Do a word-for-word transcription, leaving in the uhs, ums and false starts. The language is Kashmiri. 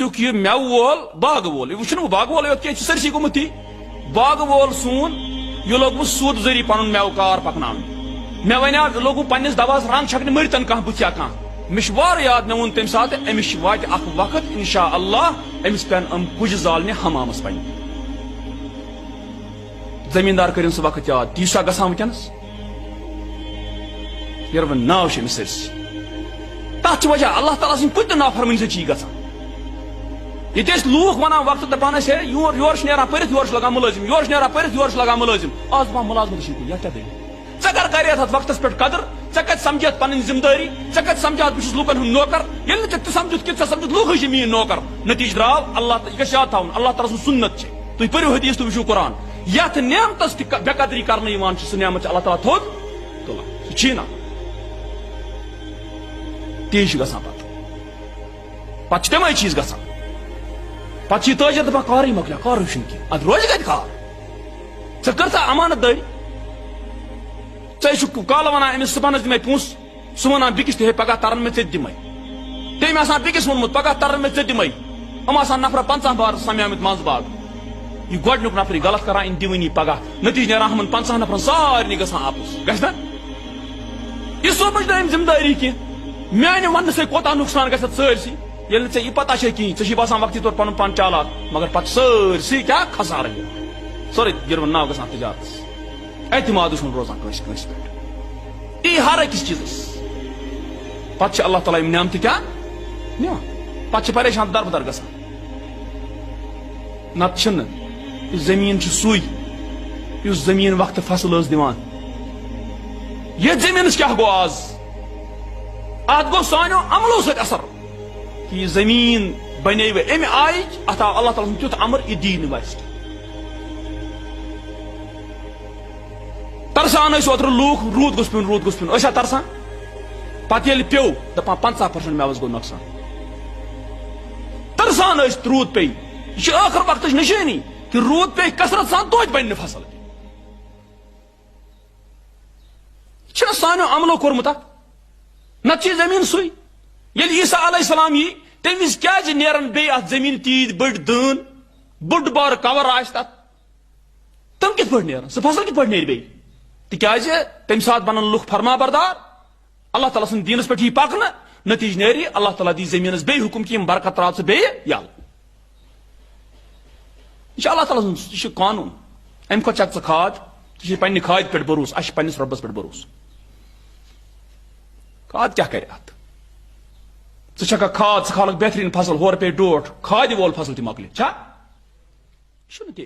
یُک یہِ مٮ۪وٕ وول، باغہٕ وول، یہِ وٕچھُن وۄنۍ باغہٕ وول یوت کینٛہہ، یہِ چھُ سٲرسٕے گوٚمُت تی۔ باغہٕ وول سون، یہِ لوٚگمُت سود ذٔریعہٕ پنُن مٮ۪وٕ کار پکناونہِ۔ مےٚ وَنیٛاو، یہِ لوٚگُم پننِس دوہس رنگ چھکنہِ، مٔرۍتن کانٛہہ، بہٕ تہِ ہا کانٛہہ۔ مےٚ چھُ وارٕ یاد، مےٚ ووٚن تمہِ ساتہٕ، أمِس چھِ واتہِ اکھ وقت، انشاءاللہ، أمِس پٮ۪ن یِم کُجہِ زالنہِ حمامس پننہِ۔ زمیٖندار کٔرِن سُہ وقت یاد، تی چھا گژھان وٕنکیٚنس؟ یورٕ وۄنۍ ناو چھِ أمِس سٲرسٕے۔ تَتھ چھِ وجہ، اللہ تعالیٰ سٕنٛدِ کُنہِ تہِ نافرمٲنی سۭتۍ چھِ یہِ گژھان۔ ییٚتہِ ٲسۍ لوٗکھ وَنان وقتہٕ، دَپان ٲسۍ، "ہے، یور، یور چھُ نیران پٔرِتھ، یور چھُ لگان مُلٲزِم، یور چھُ نیران پٔرِتھ، یور چھُ لگان مُلٲزِم۔" آز دَپان مُلازمَتٕے چھِنہٕ کُنہِ، یَتھ کیٛاہ دٔلیٖل؟ ژےٚ کَر کَرِ یَتھ وقتَس پٮ۪ٹھ قدٕر؟ ژےٚ کَتہِ سَمجھِ یَتھ پَنٕنۍ ذِمہٕ دٲری؟ ژےٚ کَتہِ سَمجھِ یَتھ بہٕ چھُس لوٗکَن ہُنٛد نوکر؟ ییٚلہِ نہٕ ژےٚ تہِ سَمجھُتھ کہِ ژےٚ سَمجھُتھ لوٗکھٕے چھِ میٛٲنۍ نوکر۔ نتیٖجہٕ درٛاو، اللہ تعالیٰ، یہِ گژھِ یاد تھاوُن، اللہ تعالیٰ سُنٛد سُنت چھِ۔ تُہۍ پٔرِو حدیث، تُہۍ وٕچھِو قرآن۔ یتھ نعمتس تہِ ک-، بے قدری کرنہٕ یِوان چھِ، سُہ نعمت چھُ اللہ تعالیٰ تھوٚد تُلان۔ سُہ چھُیی نہٕ۔ تی چھُ گژھان پتہٕ۔ پتہٕ چھِ تِمے چیٖز گژھان۔ پتہٕ چھِ یہِ تٲجر دپان، "کارٕے مۄکلیو، کارٕے چھُنہٕ کینٛہہ۔ ادٕ روزِ کتہِ کار؟ ژےٚ کٔر سا امانت دٲری؟ ژےٚ چھُکھ کالہٕ ونان أمِس، صُبحنس دِ مےٚ پونٛسہٕ۔" سُہ وَنان بیٚکِس تہِ، "ہے، پگاہ تَرَن مےٚ ژےٚ تہِ دِمَے۔" تٔمۍ آسان بیٚکِس ووٚنمُت، "پگاہ تَرَن مےٚ ژےٚ دِمَے۔" یِم آسان نفرٕ پنٛژاہ بار سَمیمٕتۍ منٛزٕ باغ۔ یہِ گۄڈٕنیُک نفر یہِ غلط کران، أمۍ دِوٲنی پگاہ۔ نتیٖجہٕ نیران ہُمَن پنٛژاہ نفرَن سارنٕے گژھان اَپُز۔ گژھِ نا؟ یہِ سوٗنٛچ نہٕ أمۍ ذمہٕ دٲری کینٛہہ۔ میٛانہِ وَننہٕ سۭتۍ کوٗتاہ نۄقصان گژھِ اَتھ سٲرسٕے۔ ییٚلہِ نہٕ ژےٚ یہِ پتہ چھے کِہیٖنۍ، ژےٚ چھُے باسان وقتی طور پَنُن پان چالاک، مگر پتہٕ سٲرسٕے کیٛاہ خسارٕ یِوان۔ سورُے گِروَن ناو گژھان تِجارتَس۔ اعتماد اوس نہٕ روزان کٲنٛسہِ، کٲنٛسہِ پٮ۪ٹھ۔ یی ہر أکِس چیٖزس۔ پتہٕ چھِ اللہ تعالیٰ یِم نعمتہٕ کیٛاہ نِوان؟ پتہٕ چھِ پریشان دربدر گژھان۔ نتہٕ چھِنہٕ۔ یہِ زٔمیٖن چھُ سُے، یُس زٔمیٖن وقتہٕ فصل ٲس دِوان۔ یتھ زٔمیٖنس کیٛاہ گوٚو آز؟ اتھ گوٚو سانیو عملو سۭتۍ اثر۔ کہِ یہِ زٔمیٖن بنے وۄنۍ امہِ آیہِ، اتھ آو اللہ تعالیٰ سُنٛد تیُتھ امر، یہِ دی نہٕ وسہِ۔ ترسان ٲسۍ اوترٕ لوٗکھ، روٗد گوٚژھ پیوٚن، روٗد گوٚژھ پیوٚن، ٲسۍ ہا ترسان؟ پتہٕ ییٚلہِ پیوٚو، دپان، "پنٛژاہ پٔرسنٹ مٮ۪وس گوٚو نۄقصان۔" ترسان ٲسۍ روٗد پیٚیہِ۔ یہِ چھِ ٲخر وقتٕچ نِشٲنی کہِ روٗد پیٚیہِ کثرت سان، توتہِ بنہِ نہٕ فصل۔ یہِ چھُنہ سانیو عملو کوٚرمُت اتھ؟ نتہٕ چھِ یہِ زٔمیٖن سُے۔ ییٚلہِ عیسیٰ علیہ السلام یی، تمہِ وِزِ کیازِ نیرن بیٚیہِ اتھ زٔمیٖنہِ تیٖتۍ بٔڑۍ دٲن، بوٚڑ بار کور آسہِ تتھ؟ تِم کِتھ پٲٹھۍ نیرن؟ سُہ فصل کِتھ پٲٹھۍ نیرِ بیٚیہِ؟ تِکیازِ تمہِ ساتہٕ بنن لُکھ فرما بردار، اللہ تعالیٰ سٕنٛدِ دیٖنس پٮ۪ٹھ یی پکنہٕ، نتیجہٕ نیرِ اللہ تعالیٰ دی زٔمیٖنس بیٚیہِ حُکم کہِ یِم برکت تراو ژٕ بیٚیہِ یَلہٕ۔ یہِ چھُ اللہ تعالیٰ سُنٛد، یہِ چھُ قانوٗن۔ امہِ کھۄتہٕ چھکھ ژٕ کھاد، ژٕ چھے پننہِ کھادِ پٮ۪ٹھ بھروسہٕ، اسہِ چھُ پننِس رۄبس پٮ۪ٹھ بھروسہٕ۔ کھاد کیٛاہ کرِ اتھ؟ ژٕ چھکھا کھاد، ژٕ کھالکھ بہتریٖن فصل، ہورٕ پیٚیہِ ڈوٹھ، کھادِ وول فصل تہِ مۄکلہِ۔ چھا؟ یہِ چھُنہٕ تہِ۔